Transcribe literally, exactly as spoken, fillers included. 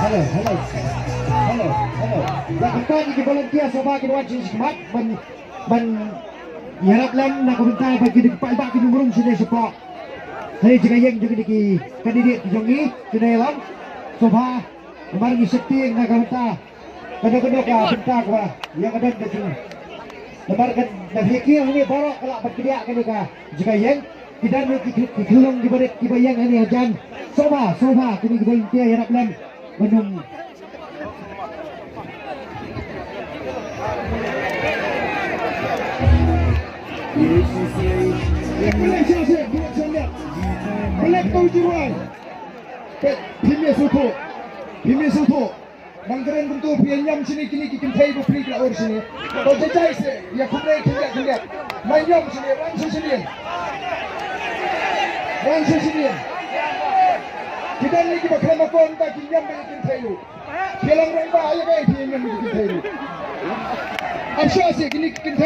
Hello, hello. Hello, hello. Ïa kata ki volunteer sngewbha kin wan sha khmat ban, ban ïarap lem na ka bynta ba ki dei ki paidbah kin ym rung shane shapoh. Hei jaka ïeng jong ki candidate ki jong ngi ki dei lang. Sngewbha namar ngi sheptieng na ka bynta. Kano kano ka bynta kaba ïa ka don ka jing. Namar ka da phi kiew hangne baroh ka lah ban kdiah kane ka jaka ïeng. Ki don ki, ki, ki khyllung kiba rit kiba ïeng hangne hajan. Sngewbha, sngewbha kine ki volunteer ïarap lem ban ym. Phi mih sngewthuh. Phi mih sngewthuh. Nang kren kumto phi ïa ñiam shane kine ki kynthei ba phi la ur shane. To jajai se ïa khyndiat khyndiat khyndiat. Ma ñiam shane wan sha shane. Wan sha shane. Ki don ne kiba khlem akor ta ki ñiam ba ïa kynthei ruh. Phi long rangbah ïa kaei phi ïa ñiam ïa ki kynthei ruh. Am sha se kine ki kynthei.